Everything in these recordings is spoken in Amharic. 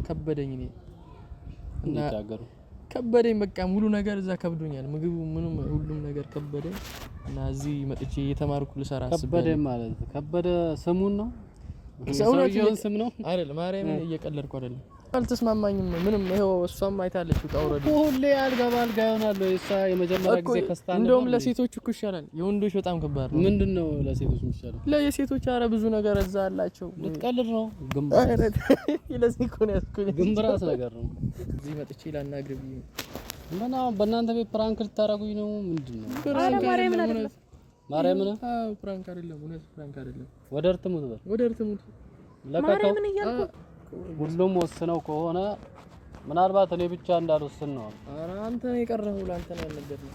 ከበደኝ እኔ እና ከበደኝ። በቃ ሙሉ ነገር እዛ ከብዶኛል። ምግቡ ምንም ሁሉም ነገር ከበደኝ እና እዚህ መጥቼ እየተማርኩ ልሰራ አስቤያለሁ። ከበደ ማለት ከበደ ስሙን ነው ሰውየውን ስም ነው አይደል? ማርያምን እየቀለድኩ አይደለም። አልተስማማኝም ምንም። ይኸው እሷም አይታለች ውጣ ውረዱ። ሁሌ አልጋ በአልጋ ይሆናል። እሷ የመጀመሪያ ጊዜ ከስታ እንደውም ለሴቶች እኮ ይሻላል። የወንዶች በጣም ከባድ ነው። ምንድን ነው ለሴቶች የሚሻለው? ለየሴቶች አረ ብዙ ነገር እዛ አላቸው። ልትቀልድ ነው? ለዚህ እኮ ነው ያዝኩኝ። ግንብራስ ነገር ነው። እዚህ መጥቼ ላናግር ብዬ ምን አሁን በእናንተ ቤት prank ልታረጉኝ ነው? ምንድን ነው? ማርያምን አይደለም ማርያምን? አዎ prank አይደለም፣ እውነት prank አይደለም። ወደ እርትሙት በል፣ ወደ እርትሙት ማርያምን እያልኩ ሁሉም ወስነው ከሆነ ምናልባት እኔ ብቻ እንዳልወስን ነው። ኧረ አንተ ነው የቀረኸው፣ ለአንተ ነው ያልነገርነው።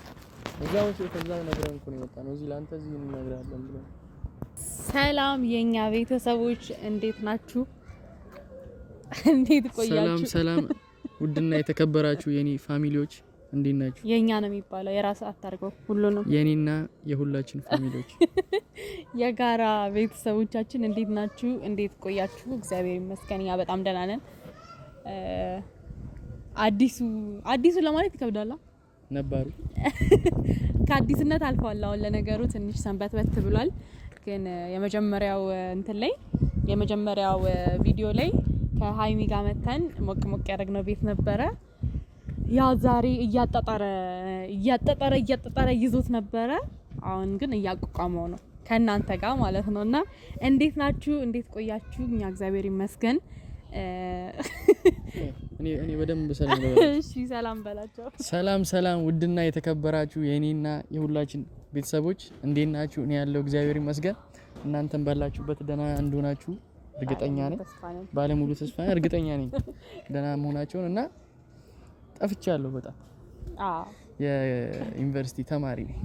እዛው ከዛው ነግረን እኮ ነው የመጣነው እዚህ ለአንተ እዚህ እንነግርሃለን ብለን። ሰላም የኛ ቤተሰቦች እንዴት ናችሁ? እንዴት ቆያችሁ? ሰላም ሰላም፣ ውድና የተከበራችሁ የኔ family ዎች እንዴት ናችሁ? የኛ ነው የሚባለው፣ የራስ አታርገው ሁሉንም። የኔና የሁላችን family ዎች የጋራ ቤተሰቦቻችን እንዴት ናችሁ? እንዴት ቆያችሁ? እግዚአብሔር ይመስገን እኛ በጣም ደህና ነን። አዲሱ አዲሱ ለማለት ይከብዳላ ነባሩ ከአዲስነት አልፏል። አሁን ለነገሩ ትንሽ ሰንበት በት ብሏል። ግን የመጀመሪያው እንትን ላይ የመጀመሪያው ቪዲዮ ላይ ከሀይሚ ጋር መተን ሞቅ ሞቅ ያደረግነው ቤት ነበረ። ያ ዛሬ እያጣጣረ እያጣጣረ እያጣጣረ ይዞት ነበረ። አሁን ግን እያቋቋመው ነው ከእናንተ ጋር ማለት ነው። እና እንዴት ናችሁ? እንዴት ቆያችሁ? እኛ እግዚአብሔር ይመስገን። እኔ እኔ በደንብ ሰላም እሺ፣ ሰላም በላቸው። ሰላም ሰላም፣ ውድና የተከበራችሁ የኔና የሁላችን ቤተሰቦች እንዴት ናችሁ? እኔ ያለው እግዚአብሔር ይመስገን። እናንተም ባላችሁበት ደህና እንደሆናችሁ እርግጠኛ ነኝ። ባለሙሉ ተስፋ ነኝ፣ እርግጠኛ ነኝ ደህና መሆናቸውን እና ጠፍቻለሁ በጣም። የዩኒቨርሲቲ ተማሪ ነኝ።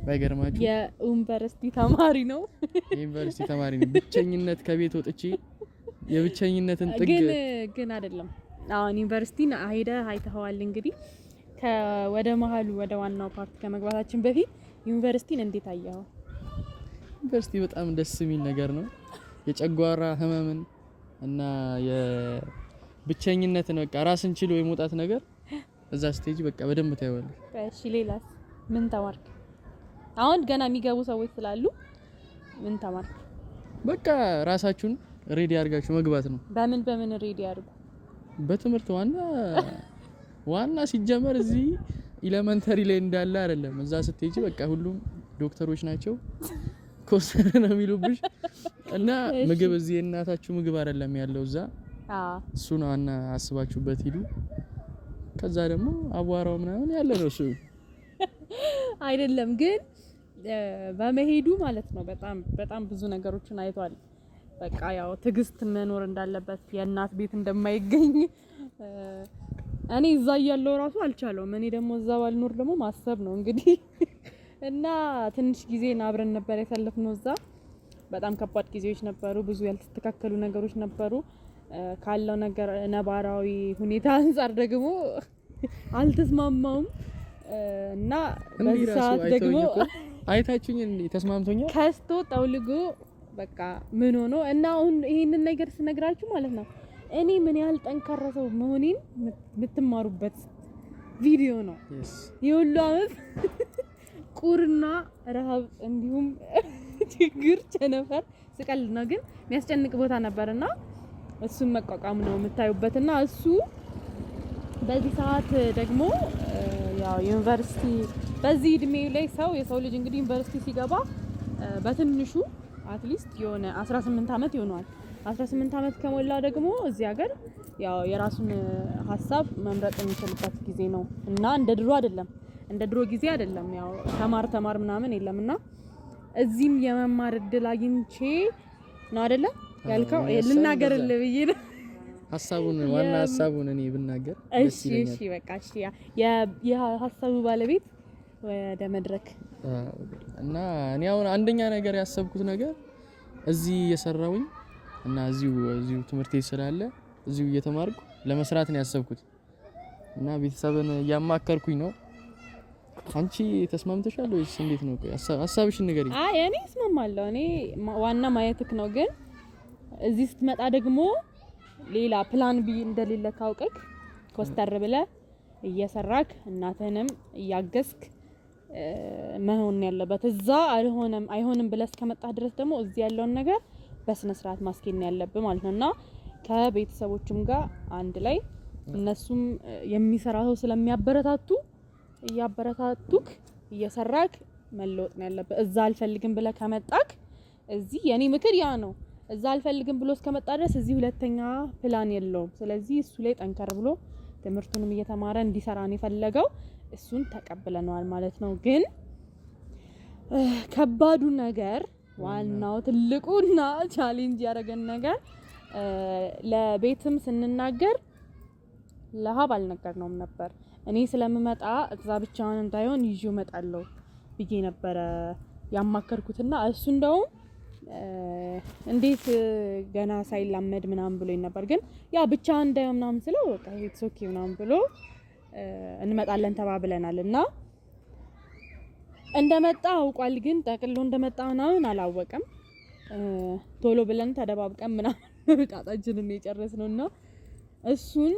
ባይገርማችሁ የዩኒቨርሲቲ ተማሪ ነው። የዩኒቨርሲቲ ተማሪ ነኝ። ብቸኝነት ከቤት ወጥቼ የብቸኝነትን ጥግ ግን ግን አይደለም። አሁን ዩኒቨርሲቲን ሄደህ አይተኸዋል። እንግዲህ ወደ መሀሉ ወደ ዋናው part ከመግባታችን በፊት ዩኒቨርሲቲን እንዴት አየኸው? ዩኒቨርሲቲ በጣም ደስ የሚል ነገር ነው። የጨጓራ ህመምን እና የብቸኝነትን በቃ ራስን ችሎ የመውጣት ነገር እዛ stage በቃ በደንብ ታይዋለሽ። እሺ ሌላስ ምን ተማርክ? አሁን ገና የሚገቡ ሰዎች ስላሉ ምን ተማርክ? በቃ ራሳችሁን ready አድርጋችሁ መግባት ነው። በምን በምን ready አድርጉ? በትምህርት ዋና ዋና ሲጀመር እዚህ elementary ላይ እንዳለ አይደለም። እዛ ስትሄጂ በቃ ሁሉም ዶክተሮች ናቸው፣ ኮስተር ነው የሚሉብሽ እና ምግብ እዚህ የእናታችሁ ምግብ አይደለም ያለው እዛ። እሱ ነው ዋና አስባችሁበት ሂዱ። ከዛ ደግሞ አቧራው ምናምን ያለ ነው እሱ አይደለም ግን በመሄዱ ማለት ነው። በጣም በጣም ብዙ ነገሮችን አይቷል። በቃ ያው ትዕግስት መኖር እንዳለበት የእናት ቤት እንደማይገኝ እኔ እዛ እያለሁ ራሱ አልቻለውም። እኔ ደግሞ እዛ ባልኖር ደግሞ ማሰብ ነው እንግዲህ እና ትንሽ ጊዜ አብረን ነበር ያሳለፍነው እዛ። በጣም ከባድ ጊዜዎች ነበሩ። ብዙ ያልተስተካከሉ ነገሮች ነበሩ። ካለው ነገር ነባራዊ ሁኔታ አንጻር ደግሞ አልተስማማውም እና በዚህ ሰዓት ደግሞ አይታችሁኝ ተስማምቶኛል። ከስቶ ጠውልጎ በቃ ምን ሆኖ እና አሁን ይሄንን ነገር ስነግራችሁ ማለት ነው እኔ ምን ያህል ጠንካራ ሰው መሆኔን የምትማሩበት ቪዲዮ ነው። የሁሉ አመት ቁርና ረሃብ እንዲሁም ችግር ቸነፈር ስቀልድ ነው፣ ግን የሚያስጨንቅ ቦታ ነበርና እሱን መቋቋም ነው የምታዩበት። እና እሱ በዚህ ሰዓት ደግሞ ያው ዩኒቨርሲቲ በዚህ እድሜ ላይ ሰው የሰው ልጅ እንግዲህ ዩኒቨርሲቲ ሲገባ በትንሹ at least የሆነ 18 አመት ይሆነዋል። 18 አመት ከሞላ ደግሞ እዚህ ሀገር ያው የራሱን ሀሳብ መምረጥ የሚችልበት ጊዜ ነው እና እንደ ድሮ አይደለም፣ እንደ ድሮ ጊዜ አይደለም። ያው ተማር ተማር ምናምን የለም እና እዚህም የመማር እድል አግኝቼ ነው አይደለ ያልከው ልናገርልህ ብዬ ነው። ሀሳቡን ዋና ሀሳቡን እኔ ብናገር እሺ፣ እሺ፣ በቃ እሺ። የሀሳቡ ባለቤት ወደ መድረክ እና እኔ አሁን አንደኛ ነገር ያሰብኩት ነገር እዚህ እየሰራሁኝ እና እዚሁ እዚሁ ትምህርት ቤት ስላለ እዚሁ እየተማርኩ ለመስራት ነው ያሰብኩት እና ቤተሰብን እያማከርኩኝ ነው። አንቺ ተስማምተሻል ወይስ እንዴት ነው? ሀሳብሽን ንገሪኝ። አይ እኔ እስማማለሁ። እኔ ዋና ማየትክ ነው ግን እዚህ ስትመጣ ደግሞ ሌላ plan B እንደሌለ ካውቀክ ኮስተር ብለህ እየሰራክ እናትህንም እያገዝክ መሆን ያለበት። እዛ አልሆነም አይሆንም ብለህ እስከመጣህ ድረስ ደግሞ እዚህ ያለውን ነገር በስነ ስርዓት ማስኬድ ነው ያለብህ ማለት ነው። እና ከቤተሰቦቹም ጋር አንድ ላይ እነሱም የሚሰራ ሰው ስለሚያበረታቱ እያበረታቱክ እየሰራክ መለወጥ ነው ያለብህ። እዛ አልፈልግም ብለህ ከመጣክ እዚህ የኔ ምክር ያ ነው። እዛ አልፈልግም ብሎ እስከመጣ ድረስ እዚህ ሁለተኛ ፕላን የለውም። ስለዚህ እሱ ላይ ጠንከር ብሎ ትምህርቱንም እየተማረ እንዲሰራ ነው የፈለገው። እሱን ተቀብለነዋል ማለት ነው። ግን ከባዱ ነገር ዋናው ትልቁና challenge ያደረገን ነገር ለቤትም ስንናገር ለሀብ አልነገርነውም ነበር። እኔ ስለምመጣ እዛ ብቻውን እንዳይሆን ይዤው እመጣለሁ ብዬ ነበረ ያማከርኩትና እሱ እንደውም እንዴት ገና ሳይላመድ ምናምን ብሎኝ ነበር። ግን ያ ብቻውን እንዳይሆን ምናምን ስለው በቃ it's okay ምናምን ብሎ እንመጣለን ተባብለናል። እና እንደመጣ አውቋል፣ ግን ጠቅሎ እንደመጣ ምናምን አላወቀም። ቶሎ ብለን ተደባብቀን ምናምን ጣጣችንን የጨረስነው እና እሱን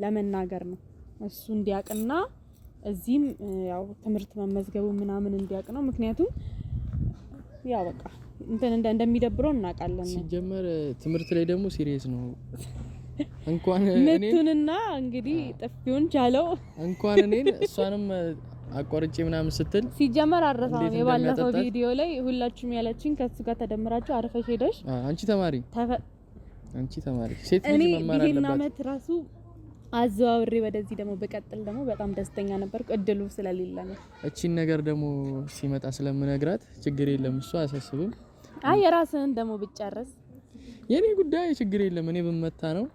ለመናገር ነው እሱ እንዲያውቅና እዚህም ያው ትምህርት መመዝገቡ ምናምን እንዲያውቅ ነው። ምክንያቱም ያው በቃ እንትን እንደሚደብረው እናውቃለን። ሲጀመር ትምህርት ላይ ደግሞ serious ነው። እንኳን ምቱንና እንግዲህ ጥፊውን ቻለው እንኳን እኔን እሷንም አቋርጬ ምናምን ስትል ሲጀመር አረሳም። የባለፈው ቪዲዮ ላይ ሁላችሁም ያለችኝ ከሱ ጋር ተደምራችሁ አርፈሽ ሄደሽ አንቺ ተማሪ አንቺ ተማሪ ሴት ልጅ መማር አለባት። እኔ አመት ራሱ አዘዋውሬ ወደዚህ ደግሞ በቀጥል ደግሞ በጣም ደስተኛ ነበርኩ፣ እድሉ ስለሌለ ነው። እቺን ነገር ደግሞ ሲመጣ ስለምነግራት ችግር የለም እሱ አያሳስብም። አይ የራስህን ደግሞ ብጨርስ የኔ ጉዳይ ችግር የለም። እኔ ብመታ ነው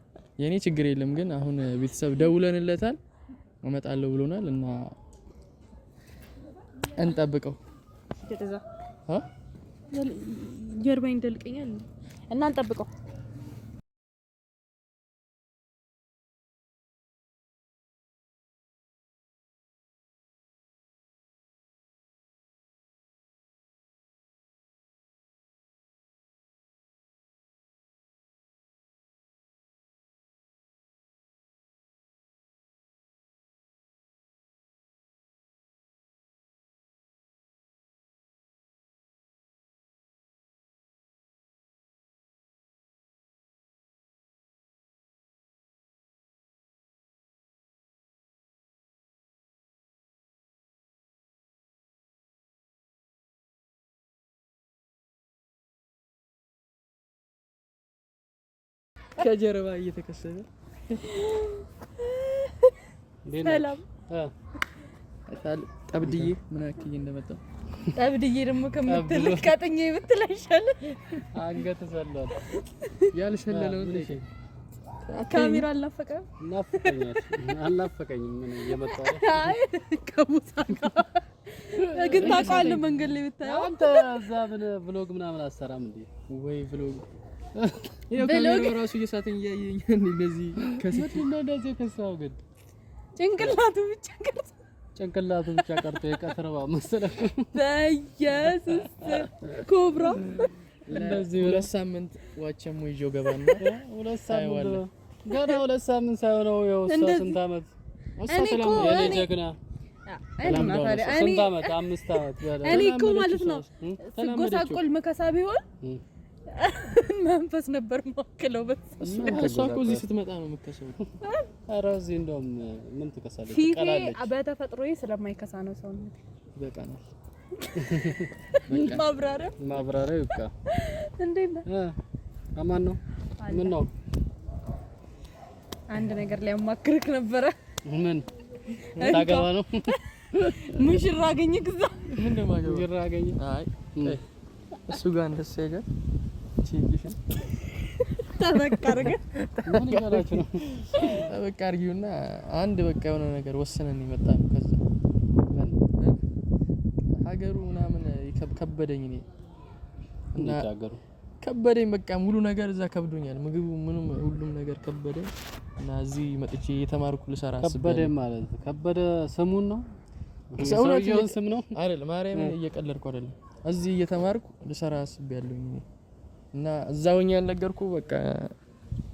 የኔ ችግር የለም። ግን አሁን ቤተሰብ ደውለንለታል እመጣለሁ ብሎናል እና እንጠብቀው። ጀርባዬን ይደልቀኛል እና እንጠብቀው። ከጀርባ እየተከሰተ ሰላም ጠብድዬ ምን አክዬ እንደመጣ ጠብድዬ ደግሞ ከምትል ቀጥኜ ብትል አይሻልም? አንገት ሰሏል። ያልሰለለውን ካሜራ አልናፈቀም? አልናፈቀኝም። ምን እየመጣሁ አይ ከሙሳ ጋር ግን ታውቀዋለህ፣ መንገድ ላይ ብታየው አንተ እዛ ምን vlog ምናምን አሰራም እንዴ? ወይ vlog ይኸው ራሱ እየሳተኝ እያየኝ እንደዚህ ምንድን ነው እንደዚህ የከሳው? ግን ጭንቅላቱ ብቻ ቀርቶ ጭንቅላቱ ብቻ ቀርቶ የቀትር እባብ መሰለህ። በኢየሱስ ኮብራ እንደዚህ 2 ሳምንት ዋቸሞ ይዤው ገባና 2 ሳምንት ገና 2 ሳምንት ሳይሆነው ይኸው እሷ ስንት ዓመት የእኔ ጀግና ስንት ዓመት 5 ዓመት እኔ እኮ ማለት ነው ስጎሳቆል መከሳ ቢሆን መንፈስ ነበር ማክለው። እሷ እኮ እዚህ ስትመጣ ነው የምትከሳው። ኧረ እዚህ እንደውም ምን ትከሳለች? ፊቴ በተፈጥሮዬ ስለማይከሳ ነው ሰውነቴ። ይበቃናል። ማብራሪያ ይብቃ። እንዴት ነህ? አማን ነው። ምን ነው አንድ ነገር ላይ አማክርክ ነበረ። ምን ታገባ ነው? ሙሽራ አገኘህ? እዛ ምን ነው ማገባ? ሙሽራ አገኘህ? አይ እሱ ጋር እንደሱ ያጋር ጠበቅ አድርገህ ምን እያላችሁ ነው? ጠበቅ አድርጊውና አንድ በቃ የሆነ ነገር ወስነን የመጣ ነው። ከዛ ሀገሩ ምናምን ከበደኝ እኔ እና ከበደኝ በቃ ሙሉ ነገር እዛ ከብዶኛል። ምግቡ ምንም ሁሉም ነገር ከበደኝ እና እዚህ መጥቼ እየተማርኩ ልሰራ አስቤያለሁ። ከበደ ማለት ከበደ ስሙን ነው ሰውየውን ስም ነው አይደል? ማርያምን እየቀለድኩ አይደለም። እዚህ እየተማርኩ ልሰራ አስቤያለሁኝ እና እዛ ሆኜ ያልነገርኩህ በቃ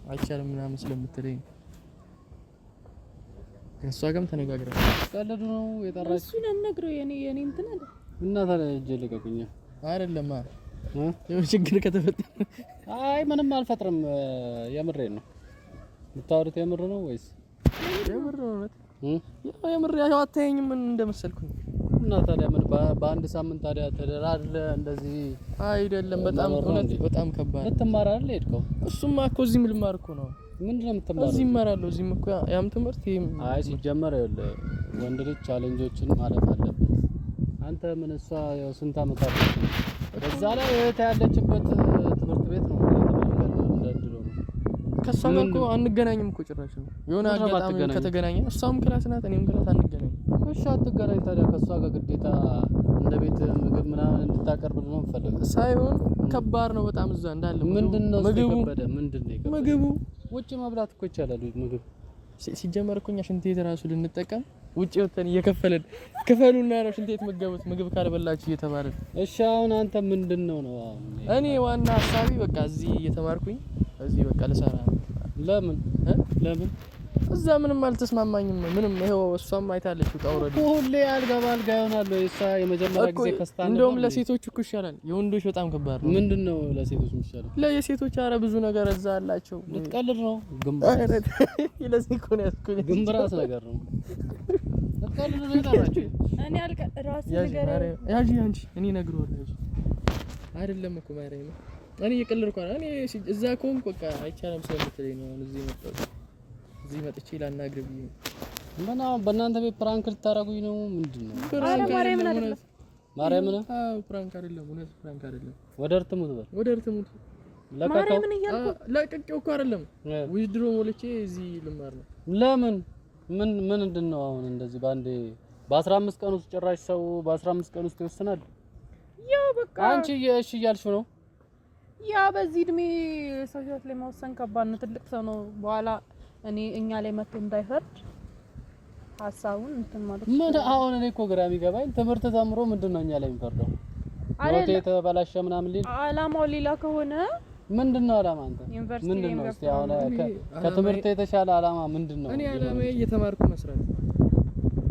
አይቻልም ምናምን ስለምትለኝ ከእሷ ጋርም ተነጋግረን ቀልዱ ነው የጠራች እሱን አልነግረው የኔ እንትን አለ እና ታዲያ እጄ ልቀቁኝ አይደለም የሆነ ችግር ከተፈጠረ አይ ምንም አልፈጥርም። የምሬን ነው። የምታወሩት የምር ነው ወይስ የምር ነው? ያው የምር ያው አታየኝም ምን እንደመሰልኩኝ እና ታዲያ ምን በአንድ ሳምንት ታዲያ ተደራድለ እንደዚህ አይደለም። በጣም እውነት በጣም ከባድ ልትማር አይደል የሄድከው? እሱማ እኮ እዚህም ልማር እኮ ነው። ምንድን ነው የምትማረው? እዚህ እማራለሁ። እዚህም እኮ ያም ትምህርት ይሄም። አይ ሲጀመር ይኸውልህ ወንድ ልጅ challenge ኦችን ማለፍ አለበት። አንተ ምን እሷ ያው ስንት አመት አለች። በዛ ላይ እህት ያለችበት ትምህርት ቤት ነው እየተማርክ ነው። ከእሷ ጋር እኮ አንገናኝም እኮ ጭራሽ ነው። የሆነ አጋጣሚ ከተገናኘ እሷም class ናት እኔም class አንገናኝም። እሺ አትገናኝ ታዲያ ከእሷ ጋር ግዴታ እንደ ቤት ምግብ ምናምን እንድታቀርብ ነው የምፈልገው ሳይሆን ከባድ ነው በጣም እዛ እንዳለ ምንድነው የከበደ? ምንድነው የከበደ? ምግቡ ውጭ መብላት እኮ ይቻላል። ምግብ ሲጀመር እኮ እኛ ሽንት ቤት እራሱ ልንጠቀም ውጭ ወተን እየከፈልን ክፈሉና ነው ሽንት ቤት መገቡት ምግብ ካልበላችሁ እየተባለ። እሺ አሁን አንተ ምንድነው ነው አሁን? እኔ ዋና ሀሳቢ በቃ እዚህ እየተማርኩኝ እዚህ በቃ ልሰራ ነው። ለምን ለምን እዛ ምንም አልተስማማኝም። ምንም ይኸው እሷም አይታለች ውጣ ውረዱ። ሁሌ አልጋ በአልጋ ይሆናል ወይ? እሷ የመጀመሪያ ጊዜ ከስታ እንደውም ለሴቶች እኮ ይሻላል። የወንዶች በጣም ከባድ ነው። ምንድነው ለሴቶች የሚሻለው? ለየሴቶች ኧረ ብዙ ነገር እዛ አላቸው። ልትቀልድ ነው? ግንባር ለዚህ እኮ ነው ያዝኩኝ። ግንብራስ ነገር ነው። ልትቀልድ ነው የጠራችው። እኔ አልቀ ራስ ነገር ያጂ አንቺ እኔ እነግረዋለሁ። ያጂ አይደለም እኮ ማርያም፣ እኔ እየቀለድኩ አይደል። እኔ እዛ ከሆንኩ በቃ አይቻልም ስለምትለኝ ነው አሁን እዚህ የመጣሁት። እዚህ መጥቼ ላናግር ብዬ ነው። ምን አሁን በእናንተ ቤት prank ልታረጉኝ ነው? ምንድን ነው? ኧረ ማርያምን አይደለም፣ ማርያምን። አዎ prank አይደለም፣ እውነት prank አይደለም። ወደ እርትሙት በል፣ ወደ እርትሙት። ማርያምን እያልኩ ለቅቄው እኮ አይደለም፣ withdraw ሞልቼ እዚህ ልማር ነው። ለምን ምን ምንድን ነው አሁን እንደዚህ በአንዴ በ15 ቀን ውስጥ ጭራሽ ሰው በ15 ቀን ውስጥ ይወስናል? ያው በቃ አንቺ እሺ እያልሽው ነው። ያ በዚህ እድሜ ሰው ህይወት ላይ መወሰን ከባድ ነው። ትልቅ ሰው ነው። በኋላ እኔ እኛ ላይ መጥቶ እንዳይፈርድ ሀሳቡን እንትን ማለት ምን አሁን እኔ እኮ ግራ የሚገባኝ ትምህርት ተምሮ ምንድን ነው እኛ ላይ የሚፈርደው? ህይወቴ የተበላሸ ምናምን ሊል አላማው ሌላ ከሆነ ምንድን ነው አላማ? አንተ ምንድን ነው እስቲ አሁን ከትምህርት የተሻለ አላማ ምንድን ነው? እኔ አላማዬ እየተማርኩ መስራት፣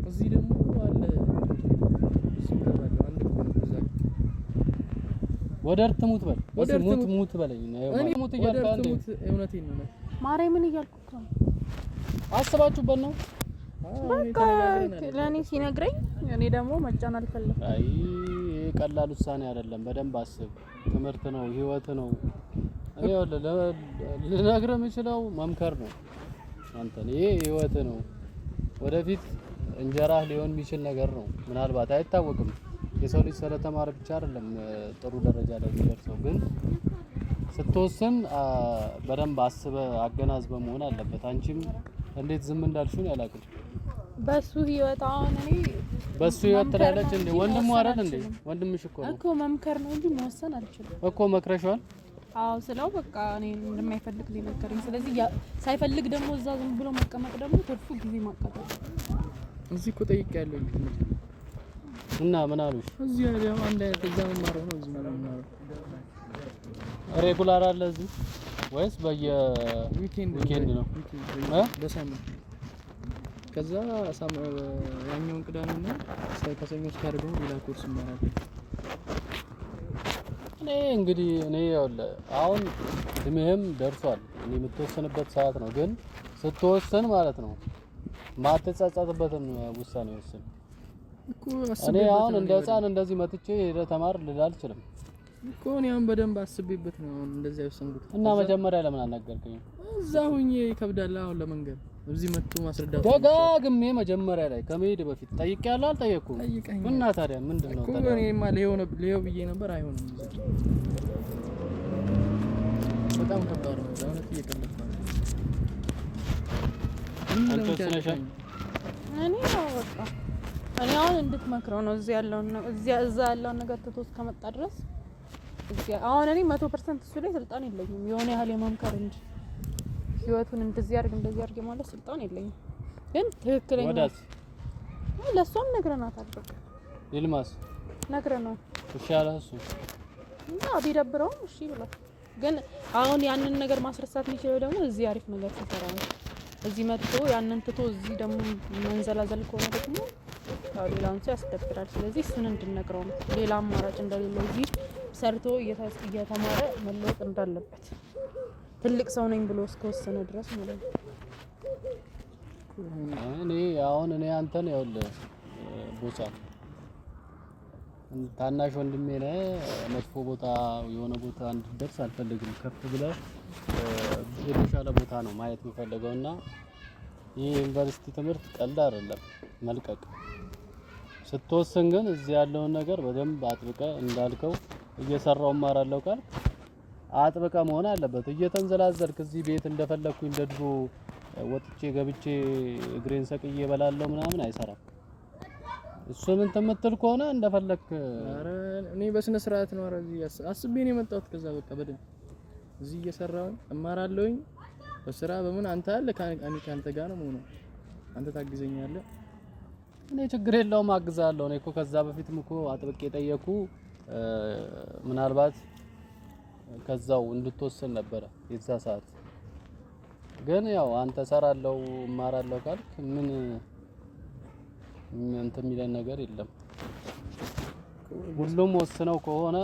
እዚህ ደግሞ አለ ወደ እርትሙት በል ሙት ሙት በለኝ። ሙት እያልክ አንዴ እውነቴን ነው። ማርያምን እያልኩ እኮ ነው። አስባችሁበት ነው በቃ ለእኔ ሲነግረኝ እኔ ደግሞ መጫን አልፈለኩም። አይ ቀላል ውሳኔ አይደለም። በደንብ አስብ። ትምህርት ነው፣ ህይወት ነው። እኔ ልነግርህ የምችለው መምከር ነው። አንተን ይሄ ህይወት ነው። ወደፊት እንጀራህ ሊሆን የሚችል ነገር ነው። ምናልባት አይታወቅም። የሰው ልጅ ስለተማረ ብቻ አይደለም ጥሩ ደረጃ ላይ የሚደርሰው። ግን ስትወስን በደንብ አስበህ አገናዝበህ መሆን አለበት። አንቺም እንዴት ዝም እንዳልሽው አላውቅም። በሱ ህይወት አሁን እኔ በሱ ህይወት ትላለች እንዴ? ወንድሙ አይደል እንዴ? ወንድምሽ እኮ ነው እኮ መምከር ነው እንጂ መወሰን አልችልም እኮ። መክረሽዋል? አዎ ስለው በቃ እኔ እንደማይፈልግ ሊነገረኝ። ስለዚህ ሳይፈልግ ደግሞ እዛ ዝም ብሎ መቀመጥ ደግሞ ትርፉ ጊዜ ማቃጠል። እዚህ እኮ ጠይቄያለሁ እና ምን አሉሽ? እዚህ ያው አንድ አይነት እዛ መማረው ነው እዚህ መማረው። regular አለ እዚህ ወይስ በየ weekend ነው? በሳምንት ከዛ ያኛውን ቅዳሜና ከሰኞ እስከ ዓርብ ደግሞ ሌላ ኮርስ እማራለሁ። እኔ እንግዲህ እኔ ይኸውልህ አሁን እድሜህም ደርሷል። እኔ የምትወስንበት ሰዓት ነው። ግን ስትወስን ማለት ነው ማትጸጸትበትን ውሳኔ ወስን። እኔ አሁን እንደ ሕፃን እንደዚህ መጥቼ ሄደህ ተማር ልል አልችልም እኮ። እኔ አሁን በደንብ አስቤበት ነው አሁን እንደዚህ ያወሰንኩት። እና መጀመሪያ ለምን አልነገርከኝም? እዛ ሁኜ ይከብዳል አሁን ለመንገር፣ እዚህ መጥቶ ማስረዳት። ደጋግሜ መጀመሪያ ላይ ከመሄድ በፊት ጠይቄያለሁ። አልጠየቅኩም? እና ታዲያ ምንድን ነው እኮ እኔማ ልየው ብዬ ነበር። አይሆንም፣ በጣም ከባድ ነው። ለእውነት እየቀለድኩ ነው። አንቺ ወስነሻል? እኔ ያው በቃ እኔ አሁን እንድትመክረው ነው እዚህ ያለውን እዛ ያለውን ነገር ትቶ እስከመጣ ድረስ እዚህ አሁን እኔ 100% እሱ ላይ ስልጣን የለኝም። የሆነ ያህል የመምከር እንጂ ህይወቱን እንደዚህ አድርግ እንደዚህ አድርግ ማለት ስልጣን የለኝም። ግን ትክክለኛ ወዳስ ለእሷም ነግረናታል። በቃ ይልማስ ነግረናል። እሺ አለ እሱ እና ቢደብረውም እሺ ብሏል። ግን አሁን ያንን ነገር ማስረሳት የሚችለው ደግሞ እዚህ አሪፍ ነገር ሲሰራ ነው። እዚህ መጥቶ ያንን ትቶ እዚህ ደግሞ መንዘላዘል ከሆነ ደግሞ ያው ሌላውን ሰው ያስደብራል። ስለዚህ እሱን እንድነግረው ነው፣ ሌላ አማራጭ እንደሌለው እዚህ ሰርቶ እየተማረ መለወጥ እንዳለበት ትልቅ ሰው ነኝ ብሎ እስከወሰነ ድረስ ማለት ነው። እኔ አሁን እኔ አንተን ይኸውልህ ቦሳ ታናሽ ወንድሜ ነህ። መጥፎ ቦታ የሆነ ቦታ እንድትደርስ አልፈልግም። ከፍ ብለህ የተሻለ ቦታ ነው ማየት የምፈልገው እና ይህ ዩኒቨርሲቲ ትምህርት ቀልድ አይደለም መልቀቅ ስትወስን ግን እዚህ ያለውን ነገር በደንብ አጥብቀ እንዳልከው እየሰራው እማራለሁ ካልክ አጥብቀ መሆን አለበት። እየተንዘላዘልክ እዚህ ቤት እንደፈለግኩኝ እንደ ድሮ ወጥቼ ገብቼ እግሬን ሰቅዬ እበላለሁ ምናምን አይሰራም። እሱን እንትን የምትል ከሆነ እንደፈለክ። ኧረ እኔ በስነ ስርዓት ነው። ኧረ እዚህ አስቤ ነው የመጣሁት። ከዛ በቃ በደንብ እዚህ እየሰራሁኝ እማራለሁኝ በስራ በምን አንተ አለ እኔ ከአንተ ጋር ነው የምሆነው። አንተ ታግዘኛለህ። እኔ ችግር የለውም አግዛለሁ። እኔ እኮ ከዛ በፊትም እኮ አጥብቄ የጠየኩ ምናልባት ከዛው እንድትወስን ነበረ የዛ ሰዓት። ግን ያው አንተ እሰራለሁ እማራለሁ ካልክ ምን እንትን የሚለን ነገር የለም። ሁሉም ወስነው ከሆነ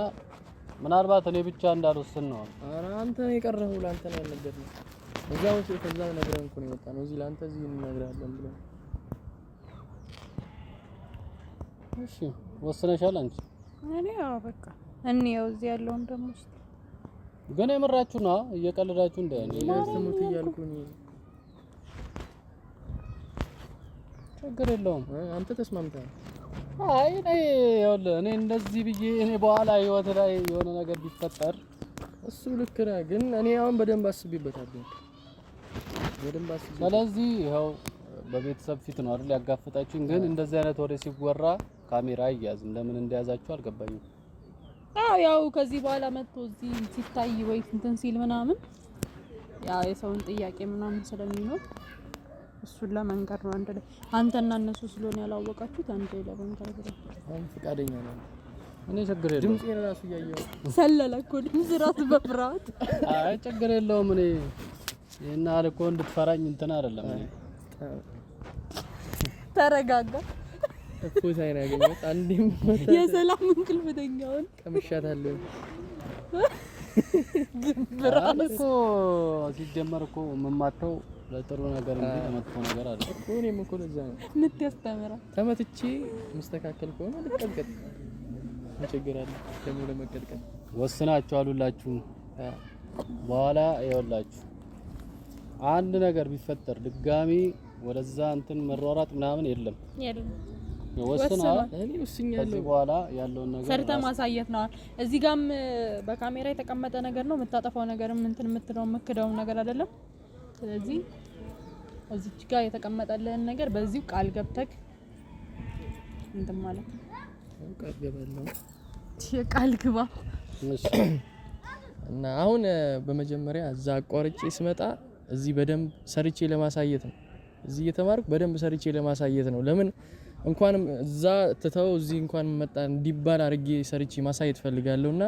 ምናልባት እኔ ብቻ እንዳልወስን ነው። ኧረ አንተ ነው የቀረኸው፣ ለአንተ ነው ያልነገርነው። እዛው ከዛ ነግረን እኮ ነው የመጣነው። እዚህ ለአንተ እዚህ እንነግርሃለን ብለን። እሺ ወስነሻል አንቺ? እኔ ያው በቃ እንየው እዚህ ያለውን ደግሞ እስኪ። ግን የምራችሁ ነው እየቀለዳችሁ እንደ እኔ ስሙት እያልኩኝ ችግር የለውም። አንተ ተስማምተሃል። አይ እኔ ይኸውልህ እኔ እንደዚህ ብዬ እኔ በኋላ ህይወት ላይ የሆነ ነገር ቢፈጠር እሱ ልክ ነህ፣ ግን እኔ አሁን በደንብ አስቤበታለሁ። በደንብ አስቤ ስለዚህ ይኸው በቤተሰብ ፊት ነው አይደል ያጋፈጣችሁኝ። ግን እንደዚህ አይነት ወሬ ሲወራ ካሜራ አይያዝም። ለምን እንደያዛችሁ አልገባኝም። አዎ ያው ከዚህ በኋላ መጥቶ እዚህ ሲታይ ወይ እንትን ሲል ምናምን ያው የሰውን ጥያቄ ምናምን ስለሚኖር እሱን ለመንገር ነው። አንድ ላይ አንተና እነሱ ስለሆነ ያላወቃችሁት አንድ ላይ ለመንገር ብለው። አሁን ፈቃደኛ ነው። እኔ ችግር የለውም። ድምጼን እራሱ እያየሁ ሰለለ እኮ ድምፅ እራሱ በፍርሃት። አይ ችግር የለውም። እኔ ይሄን ያህል እኮ እንድትፈራኝ እንትን አይደለም። እኔ ተረጋጋ። እፎይታ ነው ያገኘሁት። አንዴም የሰላም እንቅልፍ ተኛውን ቀምሻታለሁ። ብርሃን እኮ ሲጀመር እኮ የምማተው ለጥሩ ነገር እንጂ ለመጥፎ ነገር አይደለም እኮ። እኔም እኮ ለዛ ነው ምት ያስተምራል። ተመትቼ መስተካከል ከሆነ ልቀጥቀጥ፣ ምን ችግር አለ ደግሞ ለመቀጥቀጥ? ወስናችሁ አሉላችሁ። በኋላ ይኸውላችሁ አንድ ነገር ቢፈጠር ድጋሚ ወደዛ እንትን መሯሯጥ ምናምን የለም። የለም ወስነዋል። እኔ ወስኛለሁ። ከዚህ በኋላ ያለውን ነገር ሰርተ ማሳየት ነው። እዚህ ጋም በካሜራ የተቀመጠ ነገር ነው። የምታጠፋው ነገርም እንትን የምትለው የምክደውም ነገር አይደለም። ስለዚህ እዚች ጋር የተቀመጠልህን ነገር በዚሁ ቃል ገብተክ እንትን ማለት ነው። ቃል ገባለሁ። የቃል ግባ። እሺ እና አሁን በመጀመሪያ እዛ አቋርጬ ስመጣ እዚህ በደንብ ሰርቼ ለማሳየት ነው። እዚህ እየተማርኩ በደንብ ሰርቼ ለማሳየት ነው። ለምን እንኳንም እዛ ትተው እዚህ እንኳን መጣ እንዲባል አድርጌ ሰርቼ ማሳየት ፈልጋለሁ። እና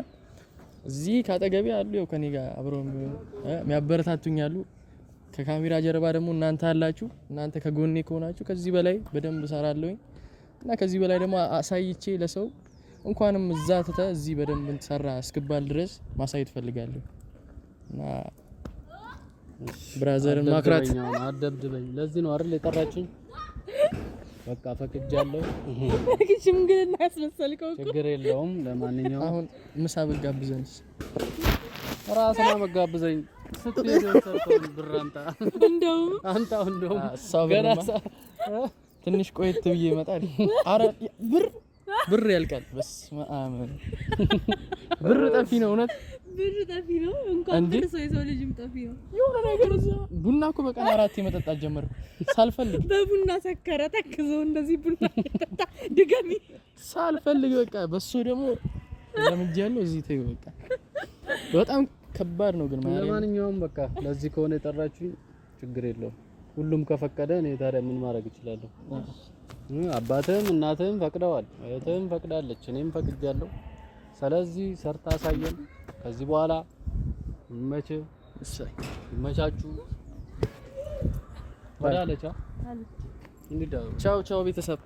እዚህ ካጠገቤ አሉ፣ ያው ከኔ ጋር አብረው የሚያበረታቱኝ አሉ። ከካሜራ ጀርባ ደግሞ እናንተ አላችሁ። እናንተ ከጎኔ ከሆናችሁ ከዚህ በላይ በደንብ እሰራለሁኝ። እና ከዚህ በላይ ደግሞ አሳይቼ ለሰው እንኳንም እዛ ትተህ እዚህ በደንብ ሰራ እስክባል ድረስ ማሳየት ፈልጋለሁ። እና brother ን ማክራት አደብድበኝ። ለዚህ ነው አይደል የጠራችኝ? በቃ ፈቅጃለሁ። ሽምግልና ያስመሰልከው እኮ። ችግር የለውም። ለማንኛውም አሁን ምሳ ብጋብዘንስ? ራስና መጋብዘኝ ስትሄድ የወሰድከውን ብር አምጣ። እንደውም አምጣው። እንደውም እሷ ገና ብርማ ትንሽ ቆየት ብዬ ይመጣል። አረ ብር ያልቃል። በስመ አብ ብር ጠፊ ነው። እውነት ብር ጠፊ ነው። እንኳን ብር ሰው የሰው ልጅም ጠፊ ነው። የሆነ ነገር እዛ ቡና እኮ በቀን 4 መጠጣት ጀመርኩ ሳልፈልግ። በቡና ሰከረ ተክዞ እንደዚህ ቡና ጠጣ ድገሚ ሳልፈልግ በቃ በሱ ደግሞ ለምጃለሁ። እዚህ ተይው በቃ በጣም ከባድ ነው ግን ማለት ለማንኛውም በቃ ለዚህ ከሆነ የጠራችሁኝ ችግር የለውም። ሁሉም ከፈቀደ እኔ ታዲያ ምን ማድረግ እችላለሁ? አባትህም እናትህም ፈቅደዋል፣ እህትህም ፈቅዳለች፣ እኔም ፈቅጃለሁ። ስለዚህ ሰርታ አሳየን። ከዚህ በኋላ ይመችህ፣ እሰይ ይመቻችሁ። ወዳለቻ አለች። እንዲዳ ቻው ቻው ቤተሰብ።